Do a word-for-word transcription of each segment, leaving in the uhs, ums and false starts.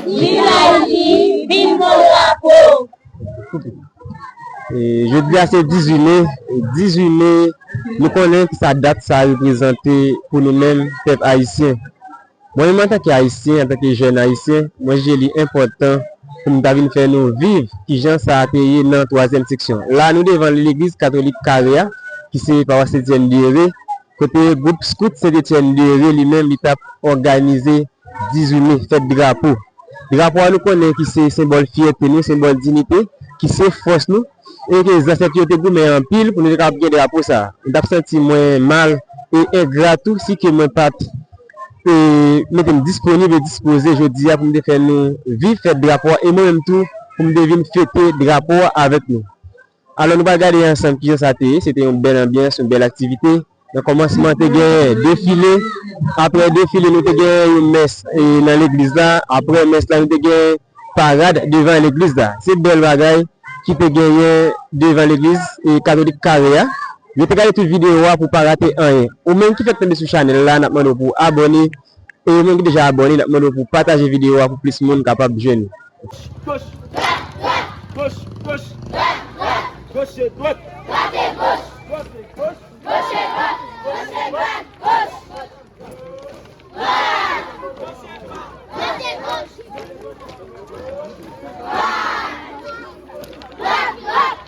Viv Ayiti, viv mon drapo! E, jodi a se dizuit me. E, dizuit me, nou konnen ki sa dat sa reprezante pou nou menm, pèp ayisyen. Mwen menm, antanke Ayisyen, antanke jèn Ayisyen, mwen jije li enpòtan pou m ta vin fè nou viv kijan sa te ye nan twazyèm seksyon. La, nou devan legliz katolik Kare a, ki se pawas Sentyèn de Re, kote gwoup Scout Sentetyèn de Re li menm, li t ap òganize dizuit me, fèt drapo. Drapo a, nou konnen ki se senbòl fyète nou, senbòl diyite, ki se fòs nou, e ke zansèt yo te goumen anpil pou nou te kapab gen drapo sa a. M t ap santi mwen mal e engra tou si ke mwen pa t, e, mete m disponib e dispoze jodi a pou m te fè nou viv fèt drapo a, e mwen menm tou pou m te vin fete drapo a avèk nou. Alò, nou pral gade ansanm kijan sa te ye. Se te yon bèl anbyans, yon bèl aktivite. Nan kòmansman, te gen defile. Apre defile, nou te gen yon mès, e, nan legliz la. Apre mès la, nou te gen parad devan legliz la. Se bèl bagay ki te genyen devan legliz, e, katolik Kare a. Yo te gade tout videyo a pou pa rate anyen. Ou menm ki fèk tonbe sou chanèl la, n ap mande w pou abòne. E ou menm ki deja abòne, n ap mande w pou pataje videyo a pou plis moun kapab jwenn li. Goch, goch, goch, goch e dwat. Dwat e goch. Dwat e goch. Goch e dwat. Goch e dwat. Goch. Dwat. Dwat e goch. Dwat. Dwat, dwat.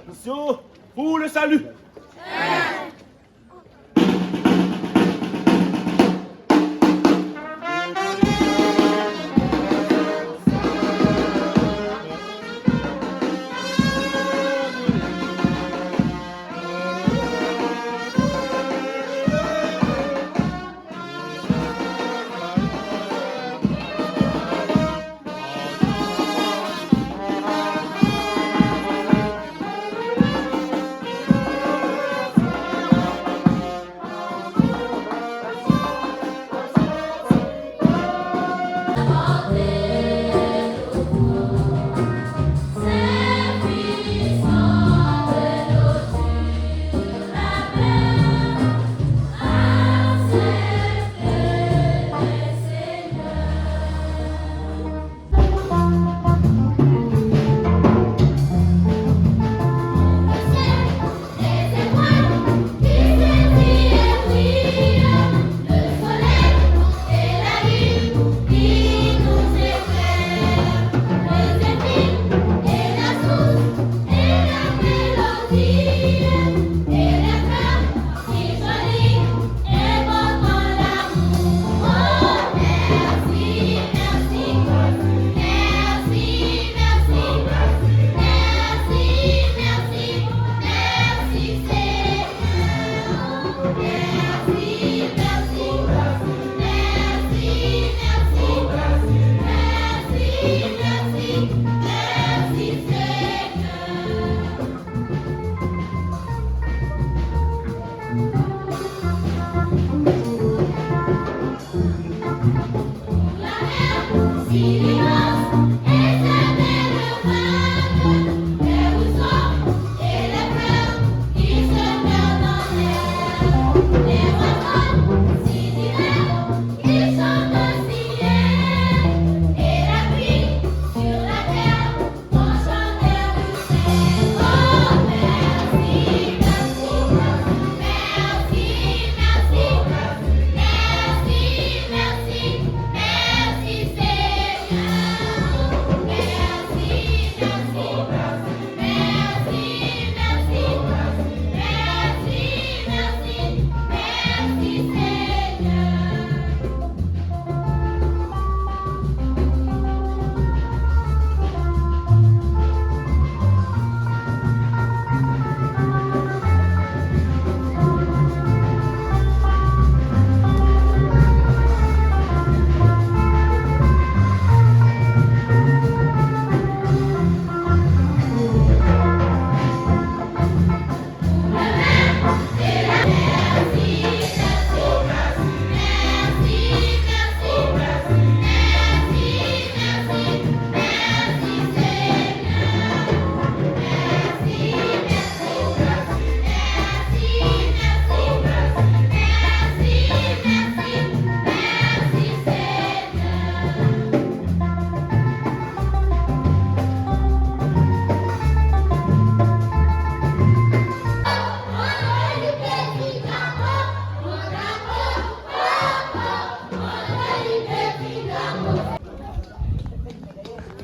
Attention, pour le salut.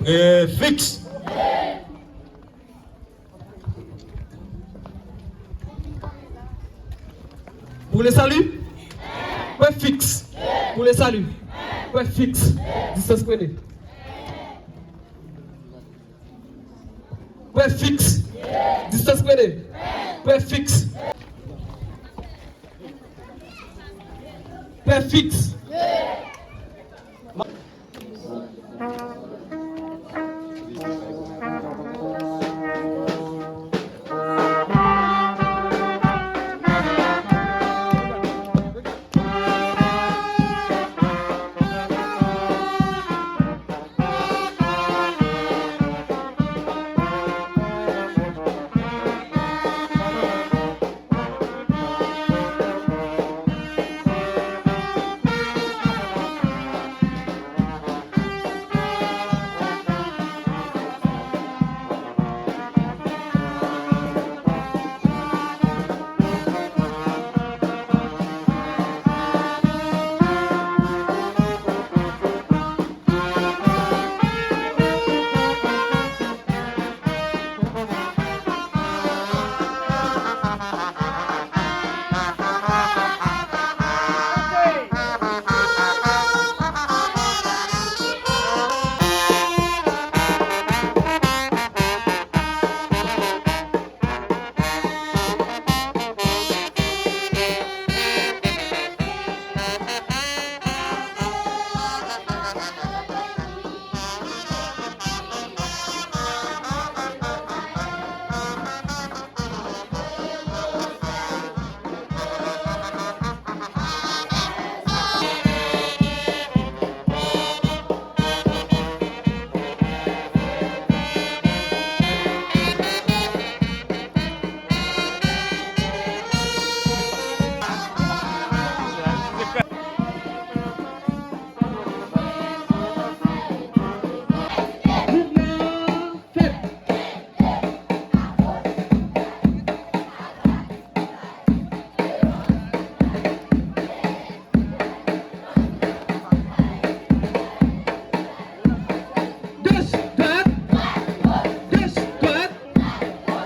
Prè fiks. Pou le sali? Prè fiks. Pou le sali? Prè fiks. Distans prene. Prè fiks. Distans prene. Prè fiks. Prè fiks.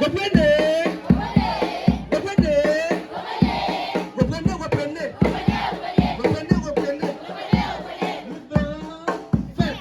Reprenez. Reprenez. Reprenez, reprenez. Reprenez, reprenez. Mouvman fèt.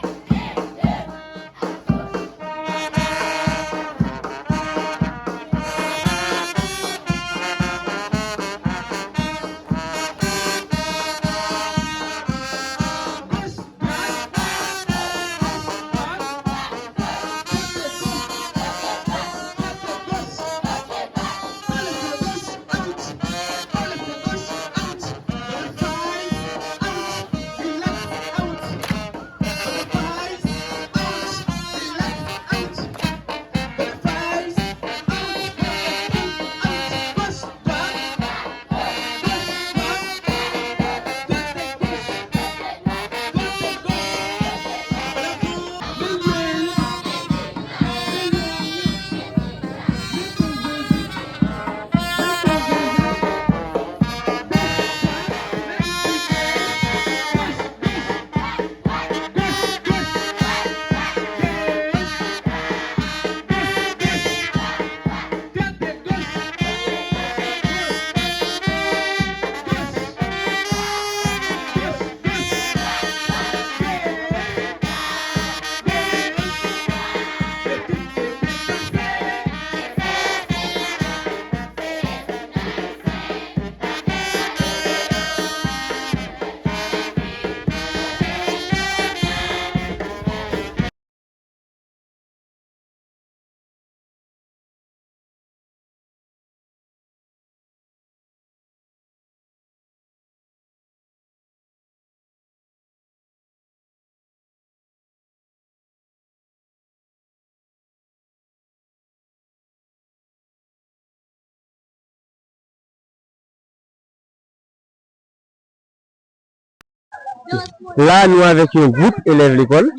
La, nou avèk yon gwoup elèv lekòl.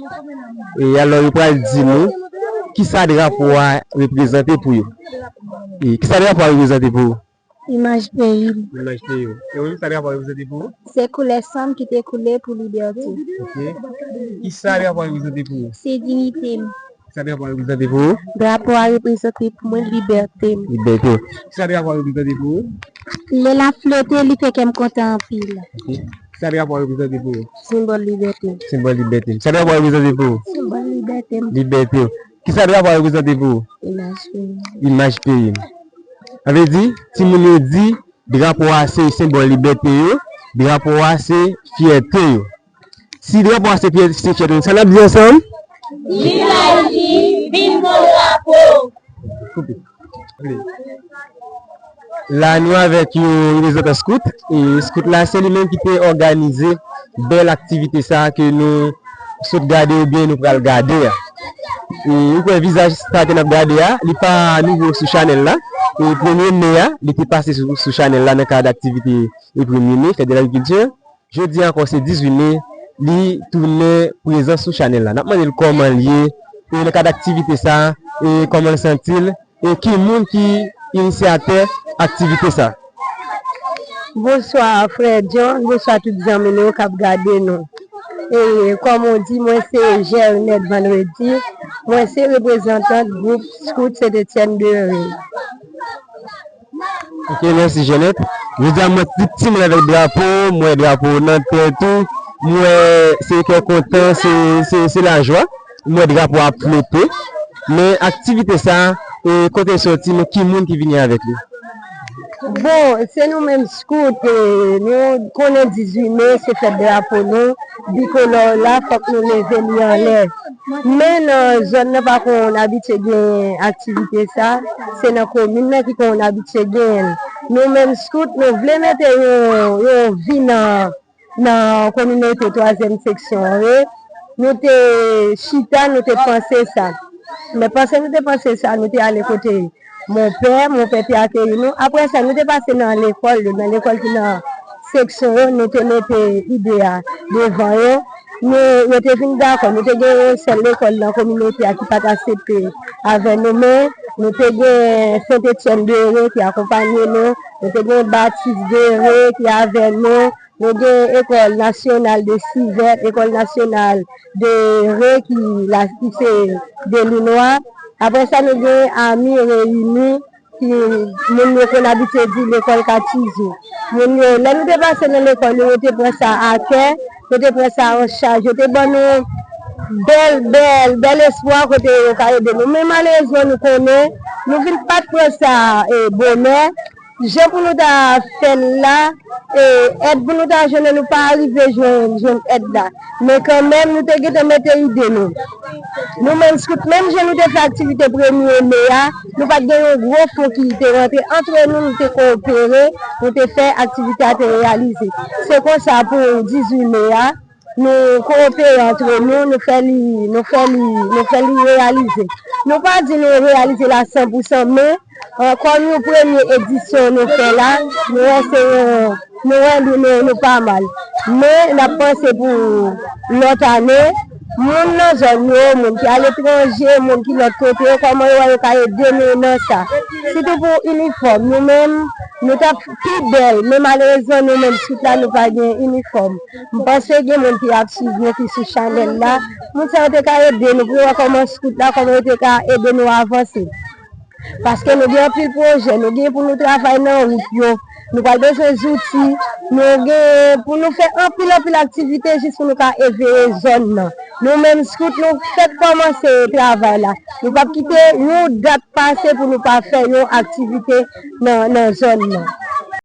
E alò, yo pral di nou kisa drapo a reprezante pou yo. E kisa drapo a reprezante pou ou? Imaj peyi m. Imaj peyi w. E ou menm, sa drapo a reprezante pou ou? Se koulè san m ki te koule pou libète. Ok. Kisa drapo a reprezante pou ou? Se diyite m. Kisa drapo a reprezante pou ou? Drapo a reprezante pou mwen libète m. Libète w. Kisa drapo a reprezante pou ou? Lè l ap flote, li fè kè m kontan anpil. Ok. Kisa drapo a reprezante pou ou? Senbòl libète m. Senbòl libète m. Kisa drapo a reprezante pou ou? Senbòl libète m. Libète w. Kisa drapo a reprezante pou ou? Imaj peyi m. Imaj peyi m. Sa vle di, timoun yo di, drapo a se senbòl libète yo, drapo a se fyète yo. Si drapo a se fyè-, se fyète yo, sa n ap di ansanm? Viv Ayiti, viv bon drapo! Koupe. La, nou avèk yon reprezantan scout. E scout la, se li menm ki te òganize bèl aktivite sa a ke nou sot gade oubyen nou pral gade a. E ou kwè vizaj sa ke n ap gade a, li pa nouvo sou chanèl la. E premye me a, li te pase sou, sou chanèl la nan kad aktivite e premye me, fèt de lagrikilti. Jodi a ankò se dizuit me, li tounen prezan sou chanèl la. N ap mande l kòman l ye, e nan kad aktivite sa a, e kòman l santi l, e ki moun ki inisyatè aktivite sa a. Bonswa, frè John, bonswa tout zanmi nou k ap gade nou. E kòm ou di, mwen se Jernette Vendredi, mwen se reprezantant gwoup Scout Sent Etyèn de Ré. Ok, mèsi, Jernette. Jodi a, m wè tout timoun avèk drapo, m wè drapo nan tèt ou, m wè se kè kontan, se, se, se lajwa, m wè drapo ap flote. Men aktivite sa a, e, kote l soti, men ki moun ki vini avèk li? Bon, se nou menm scout, e, nou konnen dizuit me, se fèt drapo nou, bikolò la, fòk nou leve li anlè. Men nan zòn nan pa konn abitye gen aktivite sa, se nan komin nan ki konn abitye genyen l. Nou menm scout, nou vle mete yon, yon vi nan, nan kominote twazyèm seksyon an, wi. Nou te chita, nou te panse sa. Men panse nou te panse sa, nou te ale kote monpè, monpè te akeyi nou. Apre sa, nou te pase nan lekòl yo, nan lekòl ki nan seksyon yo, nou te mete ide a devan yo. Nou, yo te vin dakò. Nou te gen yon sèl lekòl nan kominote a ki pa t aksepte avè nou, men nou te gen Sent Etyèn de Ré ki akonpanye nou. Nou te gen Batis de Ré ki avè nou. Nou gen École Nationale de Sivèt, École Nationale de Ré ki la, ki se de Linwa. Apre sa, nou gen Ami Reyini, ki moun yo konn abitye di lekòl Katizou. Moun yo, lè nou te pase nan lekòl yo, yo te pran sa a kè, yo te pran sa an chaj, yo te ban nou bèl, bèl, bèl espwa kote yo ka ede nou. Men malerezman, nou konnen, nou vin pa t pran sa e bonè. Jan pou nou ta fè l la, e, èd pou nou ta jwenn, nou pa rive jwenn, jwenn èd la. Men kanmenm, nou te gentan mete ide nou. Nou menm skout, menm jan nou te fè aktivite premye me a, nou pa t gen yon gwo fon ki te rantre. Antre nou, nou te kowopere, nou te fè aktivite a te reyalize. Se konsa pou dizuit me a, nou kowopere antre nou, nou fè li, nou fè li, nou fè li reyalize. Nou pa di nou reyalize la san pou san, men, e, kòm yon premye edisyon nou fè la, nou wè se yon, nou wè nou, nou, nou pa mal. Men, n ap panse pou lòt ane, moun nan zòn yo, moun ki aletranje, moun ki lòt kote yo, kòman yo wè yo ka ede nou nan sa. Sitou pou inifòm, nou menm, nou t ap pi bèl, men malerezman, nou menm, skout la, nou pa gen inifòm. M panse gen moun ki ap swiv nou, ki sou chanèl la. Moun sa yo te ka ede nou pou yo wè kòman skout la, kòman yo te ka ede nou avanse. Paske nou gen anpil pwojè, nou gen pou nou travay nan wout yo, nou pral bezwen zouti, nou gen pou nou fè anpil, anpil aktivite jis pou nou ka eveye zòn nan. Nou menm skout, nou fèk kòmanse travay la. Nou p ap kite yon dat pase pou nou pa fè yon aktivite nan, nan zòn nan.